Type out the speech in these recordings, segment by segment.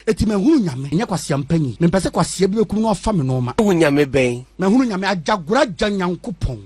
Eti mahunu Nyame. Menyɛ kwasea mpanyin. Mempɛ sɛ kwasea bi bɛkum na wafa me nnoɔma. Wohu Nyame bɛn? Mahunu Nyame, Agyagoragya Nyankopɔn.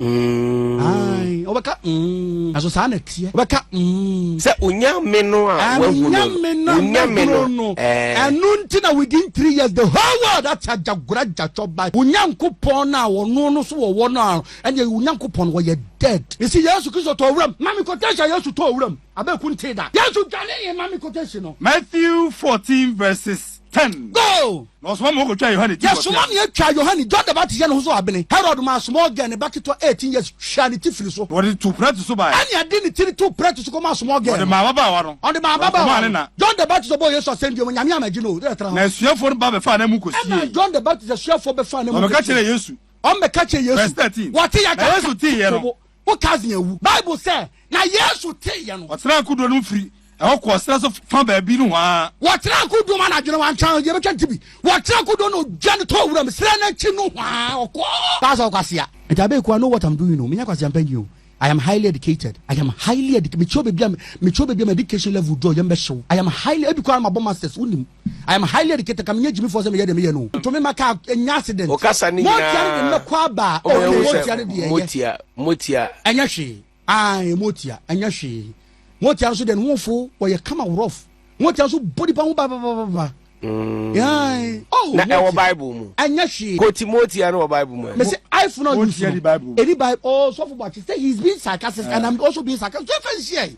Ae, wobɛka mm, nanso saa na ɛteɛ. Wobɛka mm. Sɛ Onyame no a woahu no, Nyame no a Onyame no, mahunu no. ɛɛ. Ɛno nti na within 3 years the whole world ate Agyagoragya twɔba. Onyankopɔn no a ɔno no so wɔwɔ no a, ɛnneɛ Onyankopɔn no wɔyɛ dead. Mese Yesu Kristo tɔɔ wuram. Ma me quotation a Yesu tɔɔ wuram. Abeku ntee da. Yesu dwanee ma me quotation no. Matthew 14 verses 10. Go! Na ɔsoma ma wɔkɔtwaa Yohane ti Yɛsoma kɔtea. me atwa Yohane, John the Baptist yɛ ne ho so abene. Herod maa small girl, ne ba ketewa 18 years, twaa ne ti firi so. Na wɔde too prɛte so baeɛ. Ɛne ɛde ne tiri too prɛte so kɔmaa small girl Wɔde no. maa ababaawa no. Ɔde maa Na ɔde ababaawa kɔmaa ne no. na. John the Baptist ɔbɔɔ Yesu asɛndua mu, Nyame ammɛgye no o, dɛ tra Na ho. asuafoɔ no ba bɛfaa n'amu Ɛna kɔsiee. John the Baptist asuafoɔ bɛfaa Na n'amu wɔbɛka kɔsiee. kyerɛɛ Yesu. Ɔmmɛka kyerɛɛ Yesu. Verse 13. Wɔte yɛ Na Yesu teeɛ no. Wo cousin awu. Bible sɛ, na Yesu teeɛ no. Ɔtenaa kodoɔ no mu firi ɛhɔ kɔɔ serɛ so fa baabi nohoa. Wɔtenaa kodoɔ mu anadwo no, wantwa, yɛbɛtwa ne ti bi. Wɔtenaa kodoɔ no, ogya no tɔɔ wuram, serɛ no akyi nohoa, ɔkɔɔ. Kaa sɛ ɔkwasea. Nti Abeku, I know what I'm doing o, menyɛ kwasea mpanyin o. I am highly educated. I am highly educated. Mekyerɛ baabi a mekyerɛ baabi a my education level dɔ yɛn bɛhyew. I am highly ebi koraa ma bɔ masters wonim. I am highly educated. Ka menyɛ gyimifoɔ sɛ meyɛ deɛ meyɛ no. Ntumi ma kaa nya accident. Okasa ne Motia ne de nyinaa. mmɛkɔ aba. Ɔmo Okay, ehu motia ne sɛ deɛ ɛyɛ. motia motia. Ɛnyɛ hwee. Ae, motia ɛnyɛ hwee. Motia nso deɛ ne ho fo wɔyɛ kama rough. Motia nso bɔ nipa ho ba ba ba ba ba. Ae. Oh, Na ɛwɔ motia. Bible mu. Ɛnyɛ hwee. Koti motia no wɔ Bible mu ɛ. Me say iPhone no use Motia no. di Bible mu. Any Bible. Oh, so for what? Say he's being sarcastic and I'm also being sarcastic. Yɛn fɛn hyia yi.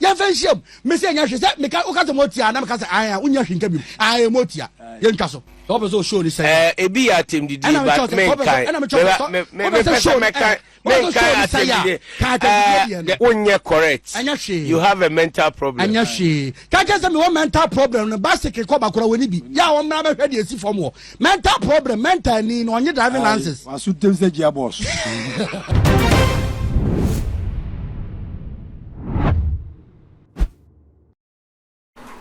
Yɛn fɛn hyia mu. Me say ɛnyɛ hwee sɛ meka woka sɛ motia na meka sɛ ae a wonya hwee nka bi mu. Ae motia. Yɛn twa so. Sɛ wɔpɛ sɛ o show ni sɛ. Ɛɛ ebi yɛ atɛmdidie Ɛna but mekyerɛ sɛ- menkan. ɛna mekyerɛ sɛ- Me me wopɛ me sɛ pɛ show sɛ no- mɛkan wopɛ sɛ show menkan no sɛ yɛ a, atɛmdidie. ka atɛmdidie deɛ no. Ɛɛ wonyɛ correct. Ɛnyɛ hwee. You have a mental problem. Ɛnyɛ hwee. Ka kyerɛ sɛ mewɔ mental problem no bicycle kɔ bakora wɔ ni bi. Yɛ a wɔmmra bɛhwɛ deɛ esi fam wɔ. Mental problem mental ni na ɔnye driving license. Waso tem sɛ gear box.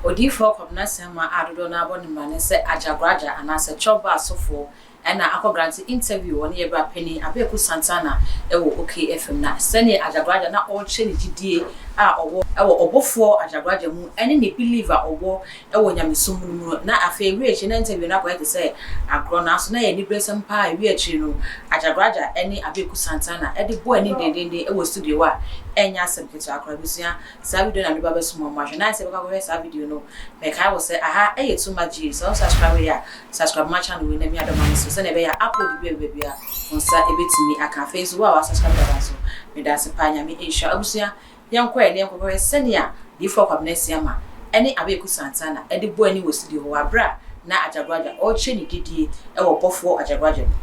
Odiyifoɔ Kwabena Sɛmma a dodoɔ no ara bɔ no mmrane sɛ Agyagoraagya anaasɛ Chop Bar sofoɔ ɛna akɔ grante interview ɔne yɛ bra panin Abeaku Santana ɛwɔ OK FM na sɛdeɛ Agyagoraagya na ɔrekyerɛ ne gyidie a ɔwɔ ɛwɔ ɔbɔfoɔ Agyagoraagya mu ɛne ne believe a ɔwɔ ɛwɔ nyamesom no mu no na afei ɛwie akyire na interview no akɔyɛ te sɛ agorɔ nanso na ɛyɛ aniberesɛm paa ɛwie akyire no Agyagoraagya ɛne Abeaku Santana ɛde bɔɔ anim dendenden ɛwɔ studio hɔ a ɛnyɛ asɛm ketewa koraa abusua. Saa video na mede ba bɛso mo ahwɛ na sɛ bɛkɔ akɔhwɛ saa video no, mɛkae wo sɛ aha ɛyɛ Too Much G. Sɛ wo subscribe yɛ a, subscribe ma channel wei na mi adɔma no so sɛnea ɛbɛyɛ a upload bi a ɛbɛba biara wo nsa ɛbɛtumi aka. Afei nso wo a wa subscribe dada nso, meda ase paa. Nyame nhyira wo. Abusua, yɛnkɔ ɛ na yɛnkɔhwɛ sɛnea Diyifoɔ Kwabena Asiamah ɛne Abeku Santana ɛde bɔ ani wɔ studio hɔ wɔ aberɛ a na Agyagoragya ɔrekyerɛ ne gyedie ɛwɔ bɔfoɔ Agyagoragya mu.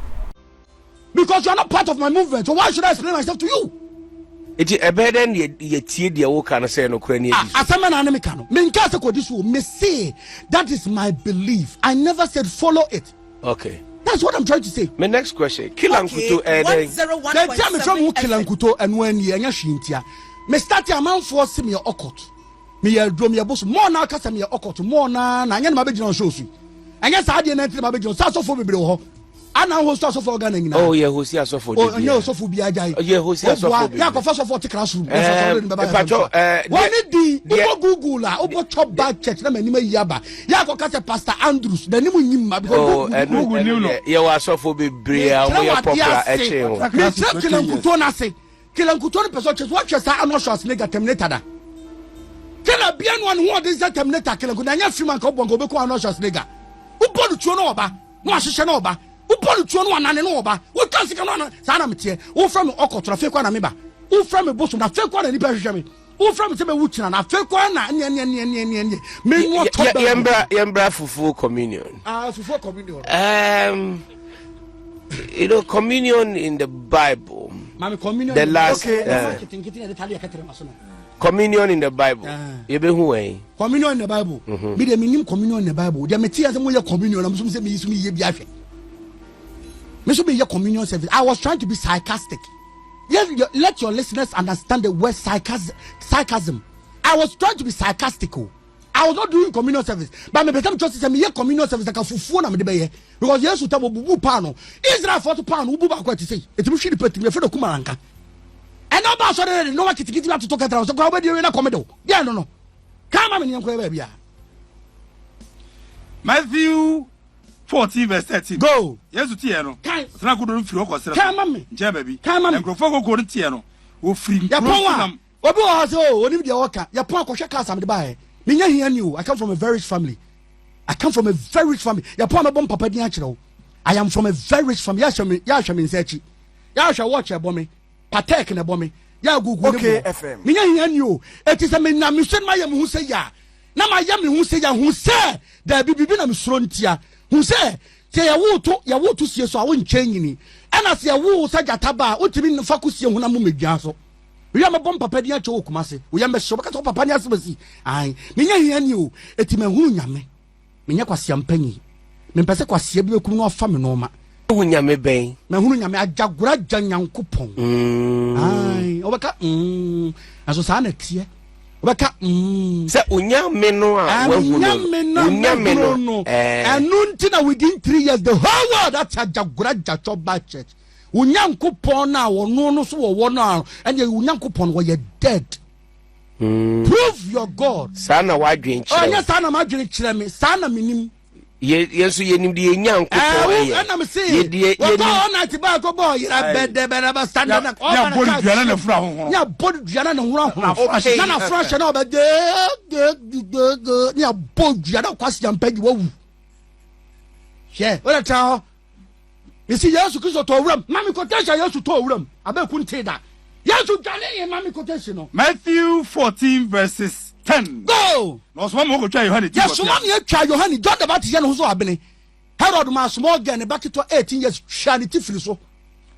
Because you are not part of my movement, so why should I explain myself to you? Eti ɛbɛyɛ dɛn na yɛtie deɛ woka no sɛ nokorɛ ne Ah, adi so? asɛm bɛ na ne meka no. Menka sɛ kɔdi so o. Me se that is my belief. I never said follow it. Okay. That's what I'm trying to say. My next question, Kila Nkuto ɛyɛ dɛn? Deɛ nti a mefrɛ me ho Kila Nkuto ɛno ani ɛnyɛ hwee ntia. Me start amanfoɔ se meyɛ occult. Meyɛ aduro, meyɛ bosom. More na aka sɛ meyɛ occult, more na na ɛnyɛ na mabɛgyina on show so yi. Ɛnyɛ saa adeɛ na nti na mabɛgyina sɛ asɔfoɔ bebree wɔ hɔ. Ana host asɔfoɔ Ghana nyinaa. Oh, yɛ host asɔfoɔ Oh, de ɛnyɛ bia. ɔsɔfo bi agyae. Yɛ host asɔfoɔ Ɔboa, bebree. yɛ akɔfa sɔfoɔ ɔte classroom. Eh, Yɛ sɛ sɔre ne bɛba yɛ mpatwɔ, fam. eh, Wɔn ne di, deɛ- wobɔ Google a, wobɔ chop bar church na m'anim ayi aba. Yɛ akɔka sɛ Pastor Andrews, n'anim nyi mma because Oh, Google ɛno Google ɛno nim no. deɛ yɛwɔ asɔfoɔ bebree a Mekyerɛ wɔyɛ w'adeɛ popular ase. ɛkyɛn ho. Mekyerɛ 20 Kila years. Nkuto no ase. Kila Nkuto no pɛ sɛ ɔkyerɛ sɛ woahwɛ saa Arnold Schwarzenegger Terminator da. Kila bia no a ne ho ɔden sɛ Terminator Kila Nkuto na ɛnyɛ film anka wobɔ nka wobɛku Arnold Schwarzenegger. Wobɔ no tuo no ɔba na wahyehyɛ no ɔba. Wobɔ no tuo no wanane no ɔba. Wotwa sika no ana saa na meteɛ. Wofrɛ me ɔkɔtoro afei kɔ na meba. Wofrɛ me bosom na afei kɔ na nipa hwehwɛ me. Wofrɛ me sɛ bɛwu kyena na afei kɔ na ɛneɛ ɛneɛ ɛneɛ ɛneɛ ɛneɛ menua tɔ bɛn. Yɛmbra yɛmbra fufuo communion. Ah, fufuo communion. Communion in the Bible. Mami communion. The last Okay. Uh, communion in the Bible. Ah. Yɛbɛhu wɛn. Communion in the Bible. Bi de mi nim communion in the Bible. Deɛ mete yɛ sɛ mo yɛ communion na mo nso sɛ mi yi so mi yɛ bi ahwɛ. Me nso mi yɛ communion service. I was trying to be sarcastic. Let your listeners understand the word sarcasm. Sarcasm. I was trying to be sarcastic. Oh. I was not doing communion service. But me better just say me yɛ communion service like fufuo na me de bɛyɛ. Because Yesu ta mo bubu paano. Israel fo to paano bubu baako ɛte sɛ. Etimi hwi nipa timi efe no kumaranka. Ɛna ɔba asɔre de nneɛma kitikiti bi atoto kɛtɛrɛ sɛ kora wobɛdi ewie na kɔm de wo. Deɛ no no. Kaa ma me ne yɛnkɔ yɛ baabi a. Matthew 14 verse 13. Go. Yesu teɛ no. Kan. Ɔtena kodoɔ no firi hɔ kɔ serɛ Kan ma me. nkyɛn baabi. Kan ma me. Na nkurɔfoɔ kokoɔ no teɛ no, wɔfiri nkuro Yɛpɔn so a nam. obi wɔ hɔ sɛ o onim deɛ ɔka yɛpɔn akɔhwɛ cars a mede baeɛ menyɛ hiani o. I come from a very rich family. I come from a very rich family. Yɛpɔn a mɛbɔ mpapa din akyerɛ wo. I am from a very rich family. Yɛahwɛ me yɛahwɛ me nsa akyi. Yɛahwɛ watch ɛbɔ me. Patek na ɛbɔ me. Yɛ agugu ne Okay, boɔ. FM. Menyɛ hiani o. Eti sɛ menya me sɛ mayɛ me ho sɛ yɛ a na mayɛ me ho sɛ yɛ hu sɛ daabi biribi na mesuro ntia. Hu sɛ sɛ yɛwo to yɛwo to sie so a wonkyɛn nyini. Ɛna sɛ yɛwo sɛ gyata ba a wontumi nfa ko sie honam mu mmedua so. Wia mɛbɔ mpapa din akyɛ wɔ Kumase. Woyɛ mɛhyɛ wobɛka sɛ wo papa ne asɛm asi. Ae, menyɛ hiani o. Eti mahunu Nyame. Menyɛ kwasea mpanyin. Mempɛ sɛ kwasea bi bɛkum no afa me nnoɔma. Wohu Nyame bɛn? Mahunu Nyame, Agyagoragya Nyankopɔn. Ae, wobɛka mm, nanso saa na ɛteɛ. Wobɛka mm. Sɛ Onyame no a woahu no, Nyame no a Onyame mahunu no, no. ɛɛ. Ɛno nti na within 3 years the whole world ate Agyagoragya Chɔba Church. Wo Nyankopɔn no a ɔno no so wɔwɔ no a, ɛnneɛ wo Nyankopɔn no wɔyɛ dead. Prove your God. Saa na w'adwene kyerɛ Ɔnyɛ wo. saa na m'adwene kyerɛ me, saa na menim. Yɛ yɛn nso yɛnim deɛ yɛn Nyankopɔn Ɛwo yɛ. ɛna me se Yɛ deɛ wɔkɔ yɛnim. all night ba ɛkɔ bɔ yɛrɛ bɛdɛ bɛdɛ bɛ stand na Ne abɔ ne dua na n'afuru ahohono. Ne abɔ ne dua na ne ho ahono. Okay. Na n'afuru ahyɛ na ɔbɛ de de de de ne abɔ dua na kwasi yampa di wawu. Hwɛ o de tena hɔ. Mesi Yesu Kristo tɔ wuram. Mami quotation Yesu tɔ wuram. Abɛku nte da. Yesu dwane yɛ mami quotation no. Matthew 14 verses 10. Go. Na ɔsoma ma wɔkɔtwaa Yohane ti wɔ Yɛsoma afiase. me atwa Yohane John the Baptist yɛ ne ho so abene. Herod ma small girl ne ba ketewa 18 years twa ne ti firi so.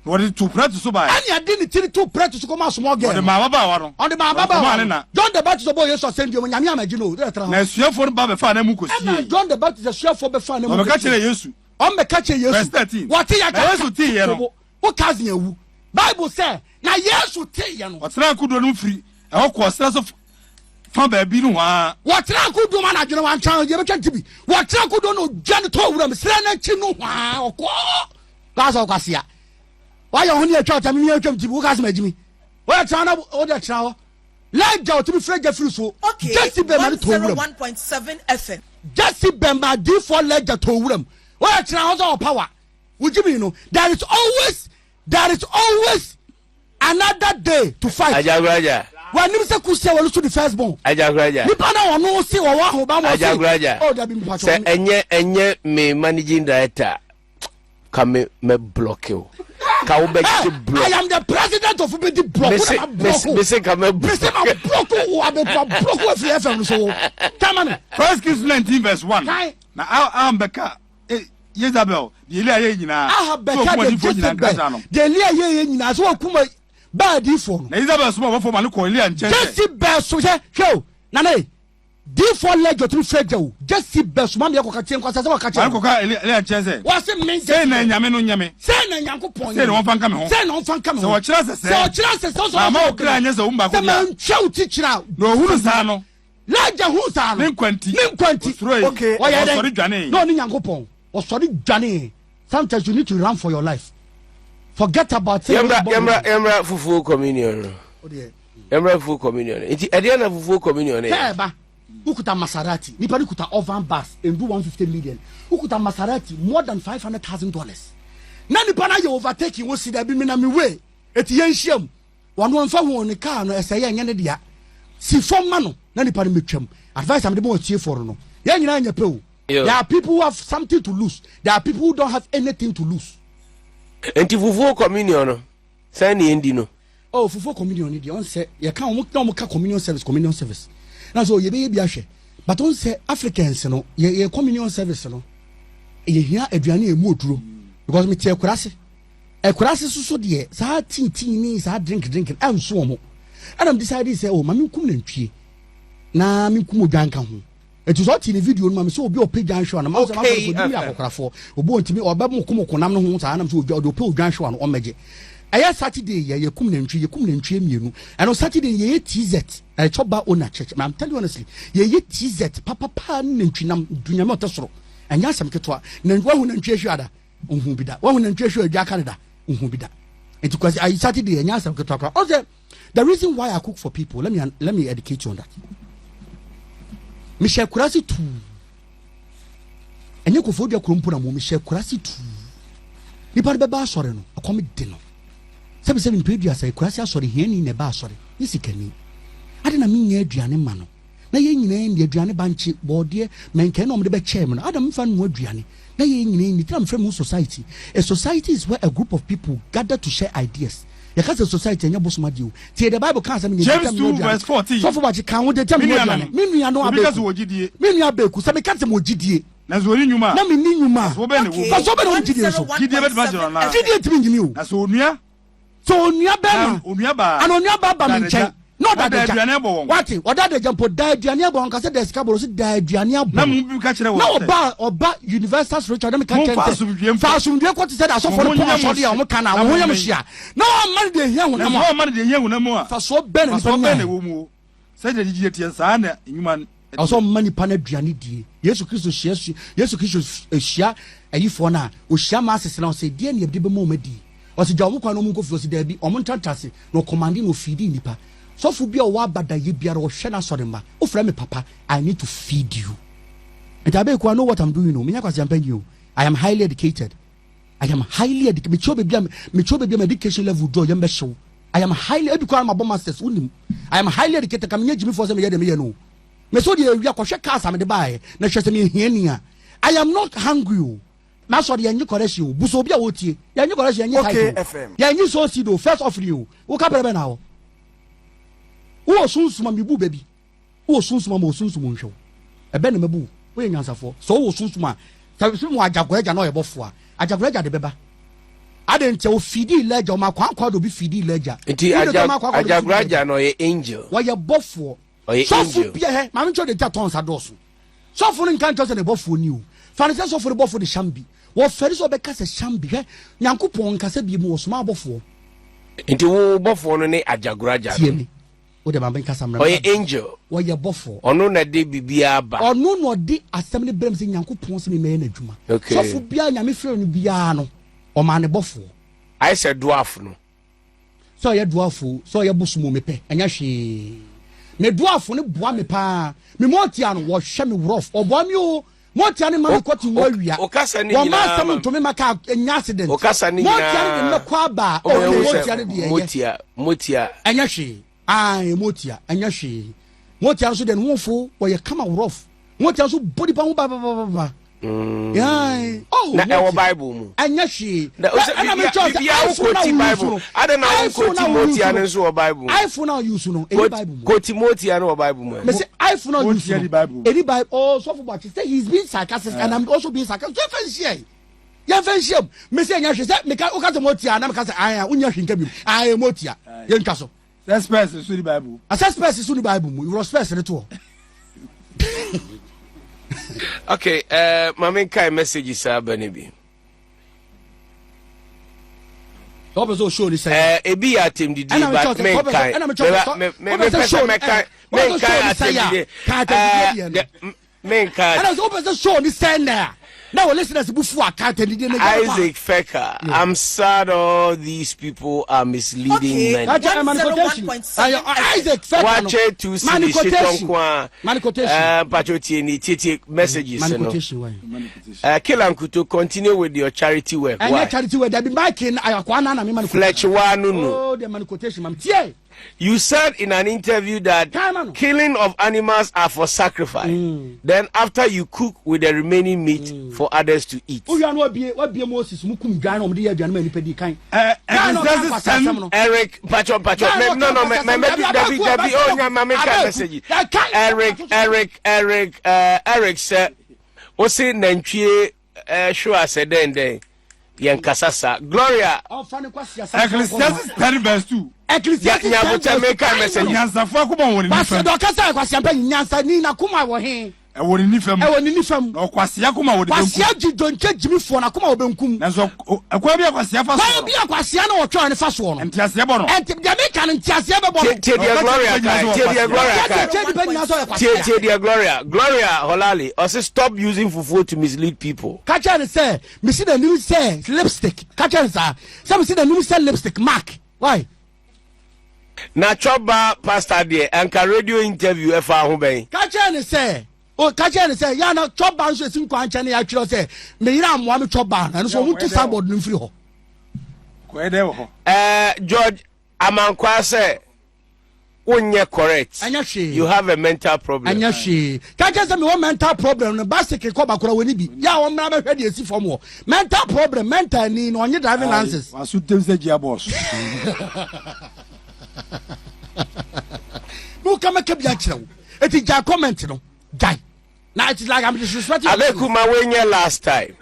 Na wɔde to prɛte so baeɛ. Ɛne ade ne tiri to prɛte so kɔma small girl. Wɔde maa ababaawa no. Ɔde maa Na ɔkɔmaa ababaawa ne no. na. John the Baptist ɔbɔɔ Yesu asɛndua mu Nyame amagye no o. Dɛ tra Na hɔ. asuafoɔ no ba bɛfaa n'amu Ɛna kɔsiee. John the Baptist asuafoɔ bɛfaa ne mu Na ɔbɛka kyerɛɛ Yesu. Ɔmbɛka kyerɛ Yesu. Verse 13. Wɔte yɛ Na Yesu teeɛ no. Wo cousin awu. Bible sɛ na Yesu teeɛ no. Ɔtenaa kodoɔ no mu firi ɛhɔ kɔɔ serɛ so fa baabi nohoa. Wɔtenaa kodoɔ mu anadwo no wantwa yɛbɛtwa nti bi. Wɔtenaa kodoɔ no odwa no tɔɔ wuram serɛ no akyi nohoa ɔkɔɔ. Kaa sɛ ɔkwasea. Wayɛ ho ne atwa ɔtame mi atwam ti bi wo ka sɛ magyimi. Woyɛ tena na wode tena hɔ. Lɛgya ɔtumi frɛ gya firi so. Okay, Jezebel ma no tɔ wuram. 101.7 FM. Jezebel ma adiifoɔ lɛgya tɔ wuram. Woyɛ tena hɔ sɛ ɔpawa. Wogyimi no there is always another day to fight. Ajagoraja. Wɔnim sɛ kusia wɔn so the first born. Ajagoraja. Nipa na ɔno se wɔwɔ ahoba ma ɔse. Ajagoraja. Oh, dabi mpa Sɛ ɛnyɛ me managing director ka me mɛ block o. Ka wo bɛ gye block. I am the president of Ubedi block. Mese mese mese ka mɛ Mese ma block wo abɛkura block wo afiri FM so. Tama me. First Kings 19 verse 1. Kan. Na Ahab bɛka Jezebel deɛ Elia yɛ nyinaa. Ahab sɛ bɛka ɔkum de adiyifoɔ nyinaa Jezebel nkrasra no. de Elia yɛ yɛ nyinaa sɛ wɔkum baa diifoɔ no. Na Jezebel soma ɔbɔfoɔ ma no kɔɔ Elia nkyɛn sɛ. Jezebel so hwɛ hwɛ o nana yi diifoɔ lɛgye ɔtumi fɛ gya o Jezebel soma mi ɛkɔka tie nkwasa sɛ wɔka Ma kyerɛ no kɔka Elia nkyɛn sɛ. Wɔse me Sei na anyame no nyɛ me. Sei na Nyankopɔn Sei na wɔmfa nka me ho. Sei na wɔmfa nka me ho. Sɛ wɔkyerɛ sɛsɛɛ. Sɛ ɔkyerɛ sɛsɛɛ sɛ Na ama wo kra anyɛ sɛ wo mu baako sɛ bi a. mantwa wo ti kyerɛ a. Na ɔhunu saa no. Lɛgye hu saa no. Ne nkwa nti. Ne nkwa nti. Ɔsuroe. Okay. Ɔyɛ dɛ. Ɔsɔre dwanee. Na ɔne Nyankopɔn. Ɔsɔre dwanee. Sometimes you need to run for your life. Forget about. Yɛmra yɛmra yɛmra fufuo communion no. Yɛmra fufuo communion no. Nti ɛdeɛ na fufuo communion no yɛ. Kɛɛ ba wokuta Maserati nipa no kuta oven bus ndu 150 million, wokuta Maserati more than $500,000 na nipa no ayɛ overtaking wo si dabi mi na mi wei eti yɛn nhyia mu wɔn wɔn ho ne kaa no ɛsɛ yɛ nyɛ ne dea si fam ma no na nipa no mɛtwam. Advice am de ma ɔtie fɔro no, yɛn nyinaa nyɛ pɛ o. There are people who have something to lose, there are people who don't have anything to lose. Nti fufuo communion no sɛn ne yɛn di no? Oh, fufuo communion ni deɛ ɔn sɛ yɛka wɔn na wɔn ka communion service, communion service na so yɛbɛyɛ bi ahwɛ, but ɔn sɛ Africans no yɛ communion service no yɛhia aduane a emu oduro because mi te akura ase soso deɛ saa tintin ne saa drink drink ɛnso wɔn ɛna mi decide sɛ oh, maame nkum nantwie na mi nkum odwan ka ho. Eti sɛ ɔte ne video no ma mi sɛ obi a ɔpɛ dwan hwɛ ɔno ma sɛ ma sɛ obi yɛ akɔkorafoɔ obi ɔntumi ɔbɛ mo kum konam no ho saa nam sɛ odwa ɔde ɔpɛ odwan hwɛ ɔno ɔmmɛgye. Ɛyɛ Saturday yɛ yɛkum nantwie, yɛkum nantwie mmienu. Ɛno Saturday yɛyɛ tz ɛkyɛ ba owner church. I'm telling you honestly, yɛyɛ tz papapa ne nantwi nam dunyame ɔtɛ soro. Ɛnyɛ asɛm ketewa. Nantwi wahu nantwie hwɛ ada nhu bi da, wahu nantwie hwɛ adwa aka ne da nhu bi da. Nti kwasi ayi Saturday ɛnyɛ asɛm ketewa koraa. Ɔsɛ the reason why I cook for people, let me educate you on that. Mehyɛ kurase tuu. Koforidua kurom mpo na mo mehyɛ akurase tuu. Nipa no bɛba asɔre no, ɛkɔm de no. Sɛbisɛbi mpɛ aduasa, akurase asɔre, hiani na ɛba asɔre, nyɛ sikani. Adɛn na mennya aduane mma no? Na yɛn nyinaa nni aduane, bankye, bɔɔdeɛ, mɛnkɛn na wɔde bɛkyɛɛ me no. Adɛn na memfa nnoa aduane na yɛn nyinaa nni? Nti na mefrɛ me ho society. A society is where a group of people gather to share ideas. Yɛka sɛ society ɛnyɛ bosom adeɛ o. Tie deɛ Bible ka asɛm nyɛ James 2 verse 14. Sɔfo Boakye ka ho deɛ tia Me menoa nuanom, aduane. Me nua no obi ka sɛ Abeku. wɔ gyidie. Me nua Abeku, sɛ meka sɛ mewɔ gyidie. Nanso ɔnni nnwuma a. Na menni nnwuma a. Mfasoɔ bɛn na ɛwɔ mu? Mfasoɔ bɛn na ɛwɔ me gyidie so? Gyidie bɛtumi agye no anaa? Gyidie ntumi nyi me o. Na sɛ onua. Sɛ onua bɛrima. Na onua baa. Ana onua baa ba me nkyɛn. Na ɔda adagya. aduane abɔ wɔn. Wate, ɔda adagya mpo, da aduane abɔ wɔn, nka sɛ da sika bɔ wɔn, ɔse da aduane abɔ Na mo bi ka kyerɛ wɔn Na sɛ. ɔba, ɔba Universal Spiritual na meka kyerɛ Momfa no sɛ, asomdwoeɛ mpo. Fa asomdwoeɛ kɔ te sɛ deɛ asɔfoɔ no Mo ho pɔn nyɛ mo asɔre a hye wɔn ka no a, na wɔn ho yɛ mo mommee. hye a, na wɔamma no deɛ ɛhia honam Na sɛ a. wɔamma no deɛ ɛhia honam a. Mfasoɔ bɛn na nipa Mfasoɔ bɛn na nyaeɛ? ɛwɔ mu o? Sɛdeɛ gyidie teɛ, saa ara na nnwuma teɛ. Ɛwɔ sɛ ɔma nipa no aduane die. Yesu Kristo hyia su, Yesu Kristo hyia ayifoɔ no a, ɔhyia masses no a, ɔsɛ deɛ ne yɛde bɛma wɔn adi. Ɔsɛ gya wɔn kwan na wɔn nkɔ fie. Ɔsɛ daabi, wɔn ntratra ase. Na ɔkɔmande na ɔfiidi nnipa. Sɔfo bi a ɔwɔ abadayɛ biara, ɔhwɛ n'asɔre mma. Wofrɛ me papa, I need to feed you. Nti Abeku, I know what I'm doing o. Menyɛ kwasiampa nyi o. I am highly educated. I am highly educated. Mekyerɛ baabi a mekyerɛ baabi a my education level dɔ yɛn bɛhyew. I am highly ebi koraa mabɔ masters wonim. I am highly educated ka menyɛ gyimifoɔ sɛ meyɛ deɛ meyɛ no. Me so deɛ awia kɔhwɛ cars a mede baeɛ na hwɛ sɛ meyɛ hiani a. I am not hungry o. M'asɔre yɛnnye correction o. Busa obi a wɔtie. Yɛnnye correction yɛnnye Okay title o. FM. Yɛnnye sow seed o. First offering o. Wo kaprɛ bɛn na wɔ? Wowɔ sunsum a mebu bɛ bi. Wowɔ sunsum a ma osunsum nhwɛ wo. Ɛbɛ na mɛbu wo. Woyɛ nyansafoɔ. Sɛ wowɔ sunsum a, sɛ sɛ mewɔ agyagora agya na ɔyɛ bɔfoɔ a, agyagora agya de bɛba. Adɛn nti a ɔfiidi Elijah, ɔma akwankwa de obi fiidi Elijah. Nti Wode dɔm akwankwa de obi fiidi agyagora Elijah. agya no ɔyɛ angel. Wɔyɛ bɔfoɔ. Ɔyɛ Sɔfo angel. bia hɛ, maame nkyɛw de gya tɔn nsa dɔɔso. Sɔfo no nka nkyɛw sɛ ne bɔfoɔ ni o. Fa no sɛ sɔfo no bɔfo de Shambi. Wɔfɛre sɛ ɔbɛka sɛ Shambi. Hwɛ, Nyankopɔn nkasa bie mu, ɔsoma abɔfoɔ. Nti wo bɔfoɔ no ne agyagora agya no. Tie me. Wo deɛ ma me nkasa mmerɛ. Ɔyɛ angel. Ɔyɛ bɔfoɔ. Ɔno na ɛde biribiara ba. Ɔno na ɔde asɛm no brɛ me sɛ Nyankopɔn sɛ memmɛyɛ n'adwuma. Okay. Sɔfo biara Nyame frɛ no biara no, ɔmaa ne bɔfoɔ. Ayɛ sɛ dwarf no. Sɛ ɔyɛ dwarf o, sɛ ɔyɛ bosom o, mepɛ, ɛnyɛ hwee. Me dwarf no boa me paa. Me motia no, wɔhwɛ me rough. Ɔboa me o. Motia no ma me kɔte ho awia. Wɔma asɛm nto me ma kaa nya accident. Motia no de me kɔ aba a, okay, motia no deɛ ɛyɛ. Motia, motia. Ɛnyɛ hwee. Ae, motia, ɛnyɛ hwee. Motia nso deɛ ne ho fo, wɔyɛ kama rough. Motia nso bɔ nipa ho ba ba ba ba ba. Mm. Ae, oh, Na ɛwɔ Bible mu. Ɛnyɛ hwee. Na ɔsɛ Ɛna me kyerɛ sɛ bibia wo iPhone na koti wo use Bible. no. Adɛn na wo iPhone koti na wo use motia no. no nso wɔ Bible mu? iPhone na use no, ɛni Bible mu. Koti motia no wɔ Bible mu. Me say iPhone na use Motia no. di Bible mu. Ɛni Bible. Oh, sɔfo Boakye sɛ he is being sarcastic and I'm also being sarcastic. Yɛn fɛn hyia yi. Yɛn fɛn hyia mu. Me say ɛnyɛ hwee sɛ meka woka sɛ motia na meka sɛ ae a wonya hwee nka bi mu. Ae motia. Yɛn twa so. Sɛ spɛs nso ni Bible mu. Asɛ spɛs nso ni Bible mu. Worɔ spɛs no to hɔ. Okay, uh, ma menkae messages saa ba no bi. Ɔpɛ sɛ ɔshow ne sɛn. Eh, ebi yɛ atɛmdidie but menkae. Mepɛ sɛ mɛkae menkae atɛmdidie. Eh, Menka. Ɛna sɛ wopɛ sɛ show ne sɛn nɛ a na wɔ listeners bu fu a ka atɛnidie na gya Isaac Feka, yeah. I'm sad all these people are misleading okay. many. Isaac Feka no. Wache tu si di shitɔ nko a. Mani quotation. Eh, mpacho tie ni tie tie messages Mani no. quotation why? Uh, Kila Nkuto, continue with your charity work. Ɛnyɛ Why? charity work. Dabi Mike akwa na na me mani quotation. Fletch wa nunu. Oh, the mani quotation mam tie. You said in an interview that killing of animals are for sacrifice. Mm. Then after you cook with the remaining meat mm. for others to eat. Eric Pacho Pacho no no me me David David oh nya ma me ka message. Eric Eric Eric uh, Eric sɛ ose nantwie Ɛhwe asɛ dɛn dɛn yɛn kasa sa Gloria. Ecclesiastes 10 verse 2. Ecclesiastes 10 verse 2. Meka message. Nyansafo akoma wɔ ne nifa mu. Kwasi ɔkasa yɛ kwasi ampa nyansa ni na koma wɔ he. Ɛwɔ ne nifa mu. Ɛwɔ ne nifa mu. Na ɔkwasea koma wɔ ne benkum. Kwasea gyi donkyɛ gyimifoɔ na koma wɔ benkum. Nanso ɛkwan bi a kwasea fa soɔ. Kwan bi a kwasea na ɔtwɛn ne fa soɔ no. Nteaseɛ bɔ no. Ɛnti deɛ meka no nteaseɛ bɛbɔ no. Tie deɛ Gloria kae. Tie deɛ Gloria kae. Tie nipa nyinaa sɛ ɔyɛ kwasea. Tie tie deɛ Gloria. Gloria Holali ɔse stop using fufuo to mislead people. Ka kyerɛ no sɛ mesi n'anim sɛ lipstick. Ka kyerɛ no saa sɛ mesi n'anim sɛ lipstick mark. Why? Na chɔba pastor deɛ anka radio interview ɛfa ho bɛn? Ka kyerɛ no sɛ. O ka kyerɛ no sɛ yɛ ana chop bar nso esi nkwan nkyɛn na yɛatwerɛ sɛ me yere amoa me chop bar no ɛno so wɔn tu signboard no mfiri hɔ. Kɔyɛ dɛ wɔ hɔ. Ɛɛ George Amankwaa sɛ wonyɛ correct. Ɛnyɛ hwee. You have a mental problem. Ɛnyɛ hwee. Ka kyerɛ sɛ mewɔ mental problem no bicycle kɔ bakora wɔ ne bi. Yɛ a wɔn mmra bɛhwɛ deɛ esi fam wɔ. Mental problem mental ni na ɔnye driving license. Waso tem sɛ gear box. Mo ka mɛka bi akyerɛ wo. Eti gyae comment no. Gyae. Na it's like I'm disrespecting. Abekuma wenye last time.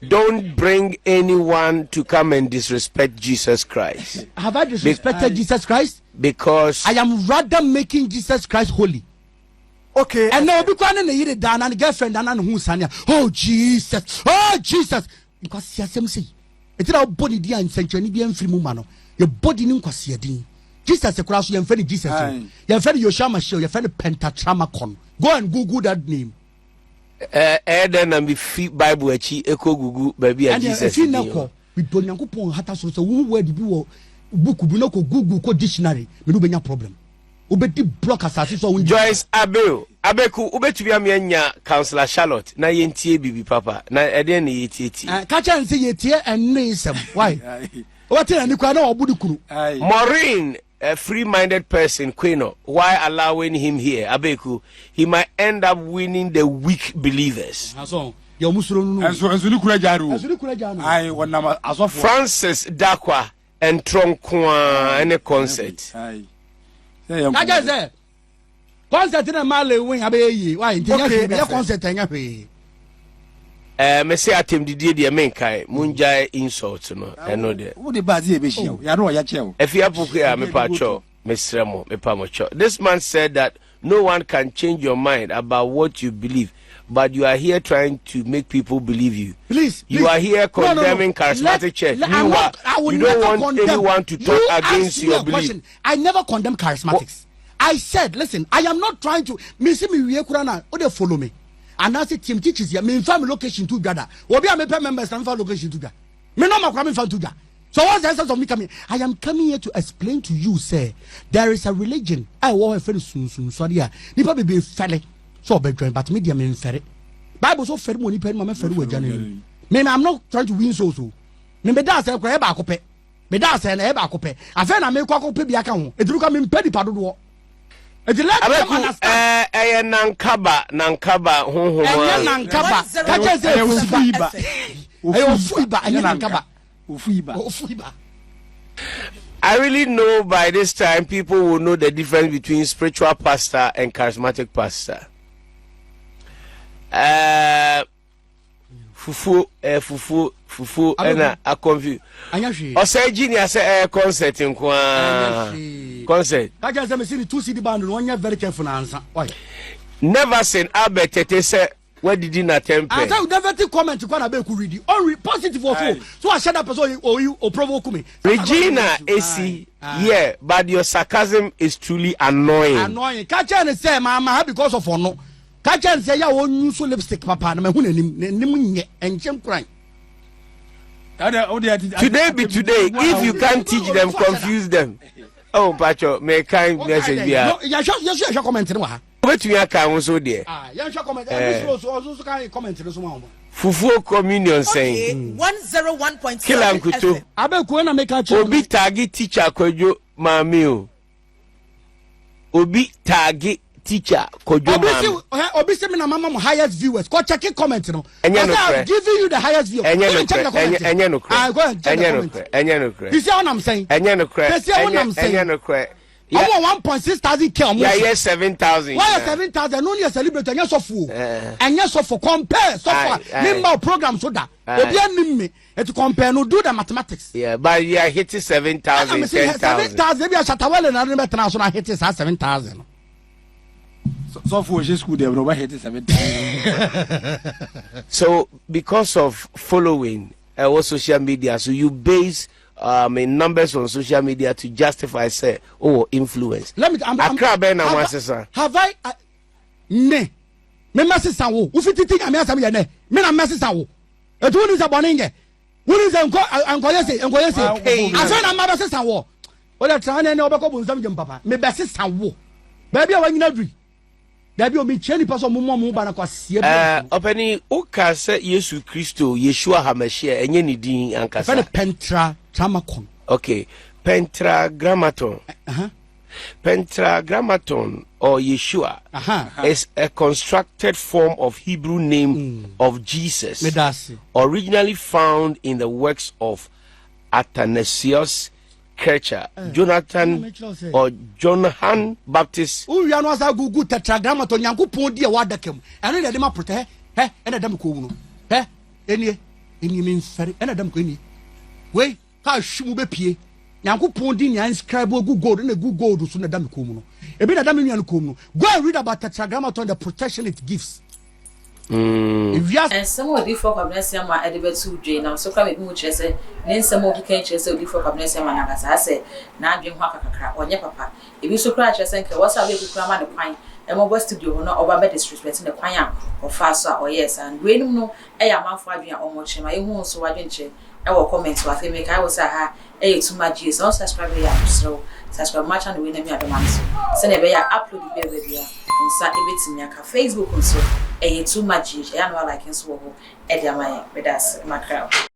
Don't bring anyone to come and disrespect Jesus Christ. Have I disrespected Be Jesus Christ? Because I am rather making Jesus Christ holy. Okay. And now obi kwa ne ne yere da na ne girlfriend da na ne ho sane a. Oh Jesus. Oh Jesus. Nkwasi asɛm sei. Enti na wobɔ ne din a nsɛnkyerɛnne biara mfiri mu mma no. Yɛbɔ din no nkwasea din. Jesus koraa so yɛmfrɛ no Jesus o. Yɛmfrɛ no Yoshua Mashiach o, yɛfrɛ no Pentatramaton. Go and Google that name. Ɛyɛ dɛn na mefi Bible akyi kɔ gugu baabi a Jesus din wɔ? Ɛfi nnɛ kɔ, medɔ Nyankopɔn hata soro sɛ wohu word bi wɔ book bi na kɔ Google kɔ dictionary, me ne wobɛnya problem. Wobɛdi block asase so a wonni. Joyce Abeo, Abeku, wobɛtumi ama yɛanya Councillor Charlotte na yɛntie biribi papa? Na ɛdeɛn na yɛtietie? Eh, ka kyerɛ no sɛ yɛtie ɛnne nsɛm. Why? Wobɛte n'ani koraa na ɔbo ne kunu. Maureen, a free-minded person, Queno, why allowing him here? Abeku, he might end up winning the weak believers. Deɛ ɔmo suro no no. Ɛnso ɛnso ne kunu agya no o. Ɛnso ne kunu agya no. Ayi wɔnam asɔfoɔ. Francis Dakwa, Ntorɔ nko ara ne concert. Ka kyerɛ sɛ concert na ɛma Lil Wayne abɛyɛ yie why nti nyɛ hwee meyɛ concert ɛnyɛ hwee. Ɛɛ mese atɛmdidie deɛ menkae mongyae insult no ɛno deɛ. Wode ba adze yɛbɛhyia o yɛade ɔyɛ kyɛ o. Afie Apoku a mepa kyɛw mesrɛ mo mepa mo kyɛw this man said that No one can change your mind about what you believe, but you are here trying to make people believe you. Please, you are here condemning no, no, no. charismatic let, church. Let, you not, are, you don't want condemn. anyone to talk you against your belief. Question. I never condemn charismatics. What? I said, listen, I am not trying to. Me see me wie kurana. O dey follow me. And I say team teachers here. Me nfa me location to dwada. Obi a me pɛ members na me fa location to dwa. Me no makwa me nfa to dwa. So what's the essence of me coming? I am coming here to explain to you sɛ there is a religion a ɛwɔ hɔ ɛfɛ no sunsunsɔre a nipa bebree fɛre sɛ ɔbɛdwɛn but me deɛ me nfɛre. Bible so fɛre mu wɔ nipa anim a mɛfɛre wɔ agya no anim. Me I'm not trying to win souls o. Me me da asɛn koraa ɛyɛ baako pɛ. Me da asɛn na ɛyɛ baako pɛ. Afei na mekɔ akɔpɛ bi aka ho. Eti mi kɔ me mpɛ nipa dodoɔ. Eti let them understand. Ɛyɛ nankaba nankaba honhom a. Ɛnyɛ nankaba. Kakyɛ sɛ ɛyɛ ofuiba. Ɛyɛ ofuiba ɛnyɛ nankaba. Ofuiba. Ofuiba. I really know by this time people will know the difference between spiritual pastor and charismatic pastor. Uh, fufuo eh, fufuo fufuo ɛna akɔnfi ɔsɛ junior sɛ ɛyɛ concert nko ara concert. kájà sɛ mesi ni two cd band no wɔnyɛ very careful na ansa. Neverson Albert tete sɛ Wadidi n'atɛm pɛ. Asa negative comment kɔ na bɛ ku redi ɔnri positive wɔ so so ahyɛ da pɛ sɛ oyi o provoke me. Regina Esi yeah but your sarcasm is truly annoying. Annoying ka kyerɛ no sɛ maa ma ha because of ɔno ka kyerɛ no sɛ yɛ a ɔnyu so lipstick papa na mahu n'anim n'anim nyɛ ɛnkyɛ nkuran. Today be today if you can't teach them confuse them. Oh mpacho me kind message bi a. Yɛhwɛ yɛhwɛ comment no wɔ ha. Wobɛtumi aka ho so deɛ. Ah, yɛnhwɛ comment. Eh. Miss Rose, ɔso so kan comment no so ma wɔn. Fufuo communion sɛn. Kila nkuto. Abɛkuo na meka kyerɛ. Obi taagi teacher kwadwo maame o. Obi taagi teacher kwadwo maame. Obi si mi na mama mo highest viewers. Kɔ check comment no. Ɛnyɛ nokorɛ. I'm giving you the highest view. Ɛnyɛ nokorɛ. Ɛnyɛ nokorɛ. Ah, go and check the comment. Ɛnyɛ nokorɛ. Sisi awo nam sɛn. Ɛnyɛ nokorɛ. Sisi awo nam sɛn. Ɛnyɛ nokorɛ. Ɔmo wɔ 1.6 thousand k ɔmo so. Yɛayɛ 7,000 Wɔayɛ nyinaa. 7,000 ɛno ne yɛ celebrate ɛnyɛ sɔfo o. Eh. Ɛnyɛ sɔfo compare sɔfo a Aye, aye. me mma o program so da. Aye. Obi anim me eti compare no do the mathematics. Yeah, but you are hitting Ɛna 7,000, me se 10,000. 7,000 ebi a Shatawale na ne bɛtena so na ahete saa 7,000 no. Sɔfo ɔhyɛ school dɛm na ɔbɛ hete 7,000. So because of following ɛwɔ social media so you base um, in numbers on social media to justify sɛ wowɔ influence. Let me, I'm, I'm, Akra bɛn na have mo I- asesa? Have I, uh, me, me mɛsesa wo, wofi titi nyame asɛm yɛ nɛ, me na mɛsesa wo. Etu woni sɛ bɔne nyɛ, woni sɛ nkɔ nkɔyɛ se, nkɔyɛ se. Afei na mma bɛsesa wo. Wode tra ne ne wobɛkɔ bonsam gyem papa, me bɛsesa wo. Baabi a wanyina duri. Dabi o, mekyia nipa sɛ ɔmo mmɔ ɔmo ho ban akwasia bi Ɛɛ, nso. ɔpɛni, woka sɛ Yesu Kristo, Yeshua HaMashiach, ɛnyɛ ne din Yɛfrɛ ankasa. no Pentragrammaton. Okay, Pentragrammaton. Aha. Pentragrammaton or Yeshua Aha. is a constructed form of Hebrew name of Jesus, Meda ase. originally found in the works of Athanasius Kircher, Jonathan or Johan Baptist. Wowia no asa gugu tetragrammaton Nyankopɔn di a ɛwɔ adaka mu. Ɛno na ɛde ma protɛ. Hɛ, ɛna ɛda me kɔn mu no. Hɛ, ɛnie, ɛnie memfɛre, ɛna ɛda me kɔn ɛnie. Wei, kaa hwi mu bɛpie. Nyankopɔn di nea inscribe agu gold, ɛna egu gold so na ɛda me kɔn mu no. Ebi na ɛda me nua no kɔn mu no. Go and read about tetragrammaton, the protection it gives. Ewiase. Nsɛm a Odiyifoɔ Kwabena Asiamah de bɛtoo dwa yi nam so koraa ma ebinom kyerɛ sɛ ne nsɛm a ɔkeka yi kyerɛ sɛ Odiyifoɔ Kwabena Asiamah no ankasa asɛ n'adwene ho aka kakra, ɔnyɛ papa. Ebi nso koraa kyerɛ sɛ nka ɛwɔ sɛ Abeku koraa ma no kwan ma ɔba studio hɔ na ɔba bɛ disrespect no kwan a ɔfaa so a ɔyɛɛ saa no. Weinom no yɛ amanfoɔ adwene a wɔkyerɛ. Ma yɛnhu wo nso w'adwenkyerɛ wɔ comment hɔ. Afei mekae wo sɛ aha Ɛyɛ too much yie sɛ wo subscribe yɛ a mesrɛ wo subscribe ma channel wei na mi adom ano so sɛnea ɛbɛyɛ a upload bi a ɛba biara wo nsa ɛbɛtumi aka. Facebook nso ɛyɛ too much yie ɛyɛ a na wa like nso wɔ hɔ ɛde ama yɛn. Meda ase makra wo.